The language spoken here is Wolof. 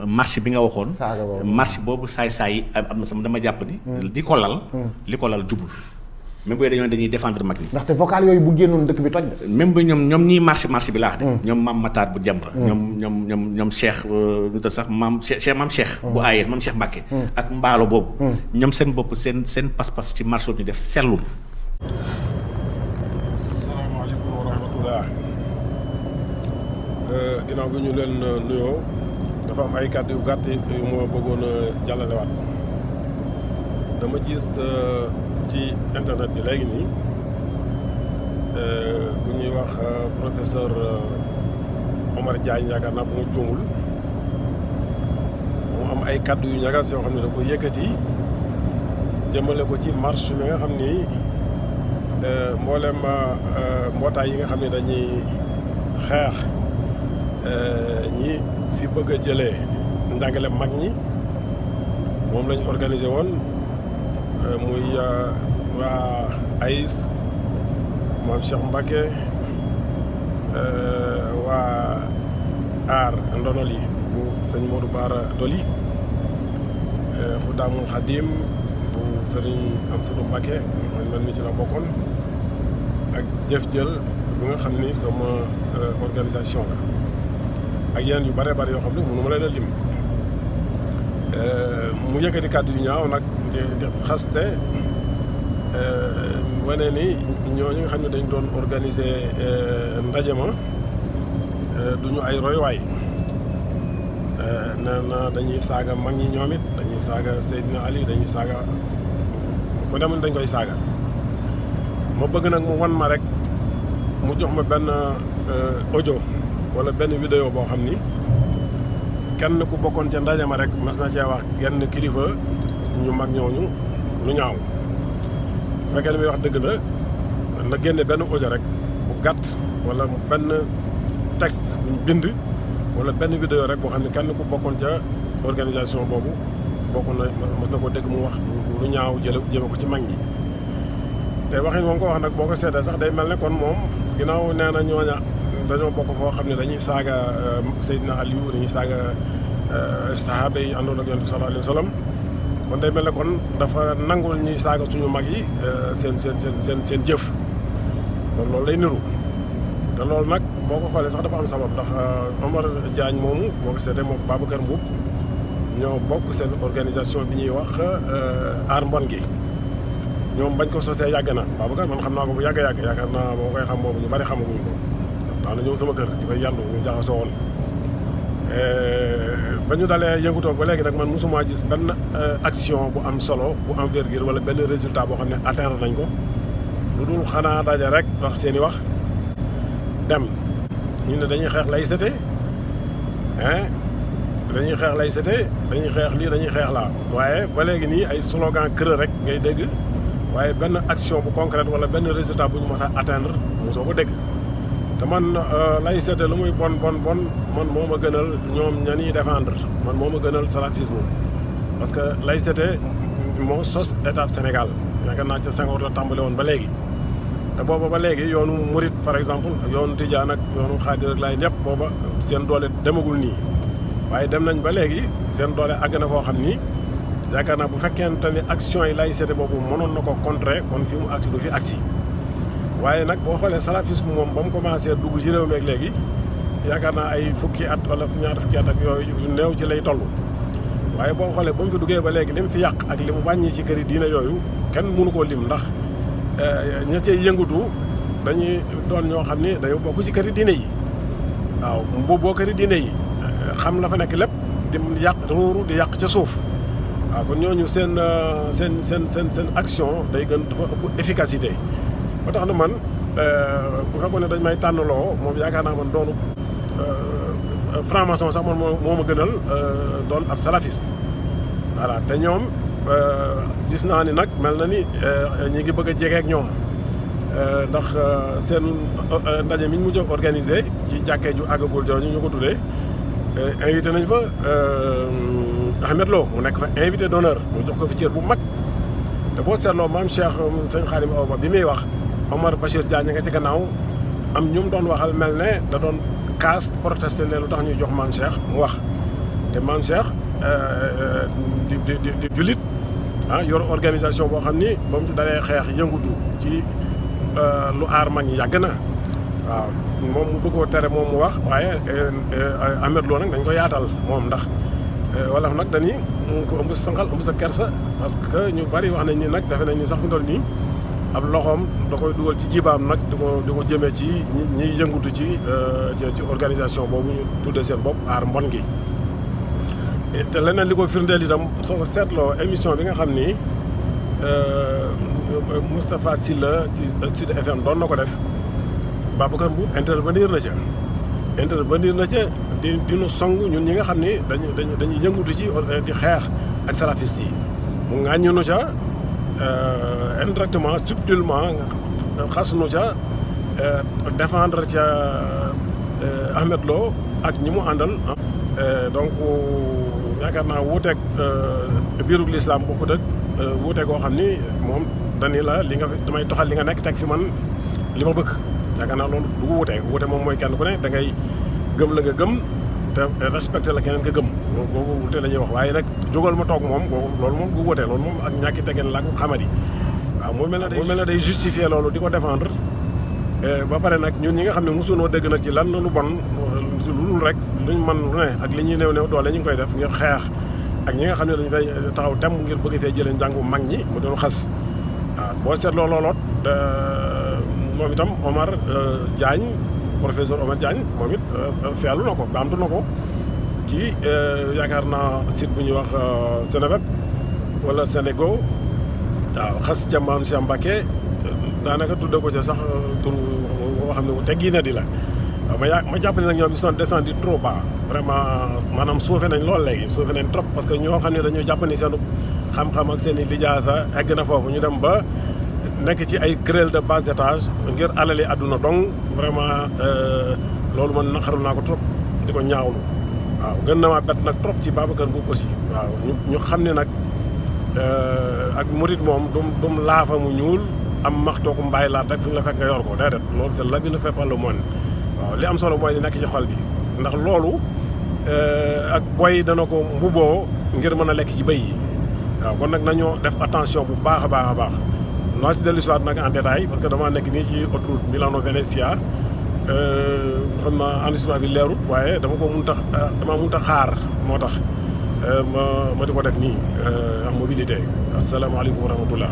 marche bi nga waxoon. marche boobu saay am na sama dama jàpp ni. li ko lal jubul. même bu dañuy défendre mag ñi. ndaxte vocal yooyu bu génnoon dëkk bi toj. même bu ñoom ñiy marche bi laax de. ñoom maam Matar bu Jamra. ñoom Cheikh lu tax sax maam Cheikh. bu aayee maam Cheikh Mbacke. ak mbaalo boobu. ñoom seen bopp seen pas-pas ci marche boobu ñu def sellul. salaamaaleykum wa rahmatullah. ginnaaw bi ñu leen nuyoo dafa am ay kàddu yu gàtt yu ma bëggoon a jàllalewaat dama gis. ci internet bi léegi nii ku ñuy wax professeur Omar Diagne yaakaar naa bu ma juumul mu am ay kaddu yu ñagas yoo xam ne da ko yëkkati jëmale ko ci marche bi nga xam ni mboolem mbootaay yi nga xam ne dañuy xeex ñi fi bëgg a jëlee njàngale mag ñi moom lañ organisé woon. muy waa AIS maam Cheikh Mbacke waa aar ndonoli bu sëñ Modou Bara Doli Xudaamul Xadim bu sëriñ Amsatu Mbacke man mi ci la bokkoon ak jëf jël bi nga xam ni sama organisation la ak yeneen yu bare bare yoo xam ne mënu ma leen a lim mu yëkkati kàddu yu ñaaw nag di xaste wane ni ñooñu nga xam ne dañ doon organiser ndaje ma duñu ay roywaay nee na dañuy saaga mag ñi ñoom it dañuy saaga Seydina Ali dañuy saaga ku demoon dañ koy saaga ma bëgg nag mu wan ma rek mu jox ma benn audio wala benn vidéo boo xam ni kenn ku bokkoon ca ndaje ma rek mas na cee wax genn kilifa ñu mag ñooñu lu ñaaw bu fekkee li muy wax dëgg la na génne benn audio rek bu gàtt wala benn texte buñ bind wala benn vidéo rek boo xam ne kenn ku bokkoon ca organisation boobu bokkoon na mas na ko dégg mu wax lu ñaaw jëme ko ci mag ñi te waxin moom ko wax nag boo ko seetee sax day mel ne kon moom ginnaaw nee na ñooña dañoo bokk foo xam ne dañuy saaga Seydina Aliou dañuy saaga sahaaba yi àndoon ak Yonent bi sallallahu alayhi wa sallam kon day mel ne kon dafa nangul ñuy saaga suñu mag yi seen jëf kon loolu lay niru te loolu nag boo ko xoolee sax dafa am sabab ndax Omar Diagne moomu boo ko seetee moom Babacar Mboup ñoo bokk seen organisation bi ñuy wax aar mbon gi ñoom bañ ko sosee yàgg na Babacar man xam naa ko bu yàgg yaakaar naa boo koy xam boobu ñu bari xamaguñ ko daana ñëw sama kër di fay yandu ñu jaxasoo woon ba ñu dalee yëngutoo ba léegi nag man mosuma gis benn action bu am solo bu envergure wala benn résultat boo xam ne atteindre nañ ko lu dul xanaa daje rek wax seen i wax dem ñu ne dañuy xeex laïcité dañuy xeex laïcité dañuy xeex lii dañuy xeex laa waaye ba léegi nii ay slogan creux rek ngay dégg waaye benn action bu concrète wala benn résultat bu ñu mës a atteindre mosoo ko dégg te man laïcité lu muy bon man moo ma gënal ñoom ña ñuy défendre man moo ma gënal salafisme parce que laïcité moo sos état Sénégal yaakaar naa ca Senghor la tàmbale woon ba léegi te booba ba léegi yoonu Murit par exemple yoonu Tijaan ak yoonu Xaadir ak Laay ñëpp booba seen doole demagul nii waaye dem nañ ba léegi seen doole àgg na foo xam ni yaakaar naa bu fekkente ni action yi laïcité boobu mënoon na ko contrer kon fi mu agsi du fi agsi waaye nag boo xoolee salafisme moom ba mu commencé dugg ci réew mi ak léegi yaakaar naa ay fukki at wala ñaar fukki at ak yooyu yu néew ci lay toll waaye boo xoolee ba mu fi duggee ba léegi li mu fi yàq ak li mu wàññi ci këri diine yooyu kenn mënu koo lim ndax ña cee yëngatu dañuy doon ñoo xam ni dañoo bokk ci këri diine yi waaw boo këri diine yi xam la fa nekk lépp di yàq ruuru di yàq ca suuf waaw kon ñooñu seen action day gën dafa ëpp efficacité ba tax na man bu fekkoon ne dañ may tànnaloo moom yaakaar naa man doonu franc-maçon sax man moo ma gënal doon ab salafiste voilà te ñoom gis naa ni nag mel na ni ñi ngi bëgg a jege ak ñoom ndax seen ndaje mi ñu mujj organisé ci jàkkee ju àggagul jooju ñu ko tuddee invité nañ fa Ahmed Lo mu nekk fa invité d'honneur mu jox ko fi cër bu mag te boo seetloo maam Cheikh sëñ Xaadim Awa Ba bi muy wax Omar Bachir Diagne nga ci gannaaw am ñu mu doon waxal mel ne da doon kaas protesté ne lu tax ñuy jox maam Cheikh mu wax te maam Cheikh di jullit yor organisation boo xam ni ba mu dalee xeex yëngutu ci lu aar mag ñi yàgg na waaw moom mu bëggoo tere moom mu wax waaye Ahmed Lo nag dañ ko yaatal moom ndax wala nag dañuy ko ëmb sa sanqal ëmb sa kersa parce que ñu bari wax nañ ni nag defe nañ ni sax mu doon nii ab loxoom da koy dugal ci jibaam nag di ko jëmee ci ñiy yëngutu ci organisation boobu ñu tuddee seen bopp aar mbon gi. te leneen li ko firndeel itam soo ko seetloo émission bi nga xam ni Moustapha Sylla ci Sud FM doon na ko def Babacar Mboup intervenir na ca di nu song ñun ñi nga xam ni dañuy yëngutu ci di xeex ak salafiste yi mu ŋàññu nu ca indirectement subtilement xas nu ca défendre ca Ahmed Lo ak ñi mu àndal donc yaakaar naa wuuteeg biirug lislaam bokkut ak wuuteeg koo xam ni moom dani la li nga damay doxal li nga nekk teg fi man li ma bëgg yaakaar naa loolu du ko wuute moom mooy kenn ku ne da ngay gëm la nga gëm te respecté la keneen nga gëm boobu wuute la ñuy wax waaye nag jógal ma toog moom loolu moom bu wuute loolu moom ak ñàkki teggeen la ko xamadi waaw mu mel ne day justifier loolu di ko défendre ba pare nag ñun ñi nga xam ne mosunoo dégg nag ci lan lu bon lu rek luñ man lu ne ak li ñuy néew doole ñu ngi koy def ngir xeex ak ñi nga xam ne dañu fay taxaw tem ngir bëgg fee jëlee njàngu mag ñi mu doon xas waaw boo seetloo looloot moom itam Omar Diagne professeur Omar Diagne moom it feelu na ko baamtu na ko ci yaakaar naa site bu ñuy wax Seneweb wala Sénégo waaw xas ca maam Cheikh Mbacké daanaka tudde ko ca sax tur boo xam ne bu teggi na di la waaw ma jàpp ne nag ñoom ils sont descendus trop bas vraiment maanaam suufe nañ lool léegi suufe nañ trop parce que ñoo xam ne dañoo jàpp ni seen xam-xam ak seen i lijaasa egg na foofu ñu dem ba nekk ci ay querelle de bas étage ngir alali àdduna dong vraiment loolu man naqarul naa ko trop di ko ñaawlu waaw gën na maa bett nag trop ci Babacar Mboup aussi waaw ñu xam ne nag ak murit moom dum laafa mu ñuul am maxtooku mbaay laat rek fu ñu la fekk nga yor ko déedéet loolu c'est l'habit ne fait pas le moine waaw li am solo mooy li nekk ci xol bi ndax loolu ak boy dana ko mbuboo ngir mën a lekk ci bëy yi waaw kon nag nañoo def attention bu baax a baax noo si dellu si waat nag en détail parce que dama nekk nii ci autoroute Milano Venezia xam naa enregistrement bi leerut waaye dama mënut a xaar moo tax ma di ko def nii en mobilité asalaamaaleykum wa rahmatullah